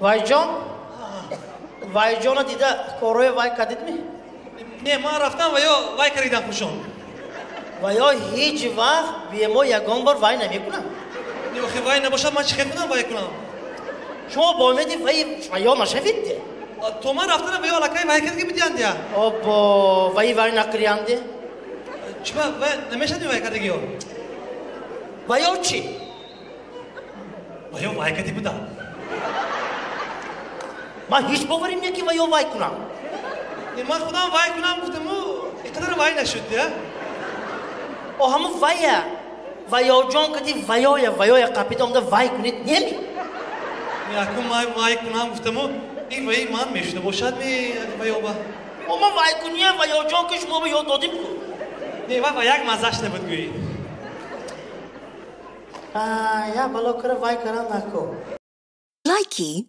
Вайҷон? Вайҷона дида корои вай кардидми? Не, ман рафтам ва ё вай каридам хушон. Ва ё ҳеҷ вақт бемо ягон бор вай намекунам. Не, охи вай набошад, ман чӣ хел кунам вай кунам? Шумо бо умеди вай ё нашавед де? То ман рафтанам ва ё аллакай вай кардаги будианд я. Обо, вай вай накарянде? Чиба вай намешади вай кардаги ё? Ва ё чӣ? Ва ё вай карди будам. Ман ҳеҷ боварим не ки ва ё вай кунам. Не, ман худам вай кунам гуфтаму ин қадар вай нашуд я. О, ҳаму вая ваёҷон кади ваёя ваёя қапида омда вай кунед неми? Не, акун ман вай кунам гуфтаму ин вай ман мешуда бошад ми ваёба. О, ман вай куния ваёҷон ки шумо ба ёд додим ку. Не, вай як маззаш набуд гӯӣ. А, я бало кара вай кара нако. Likey.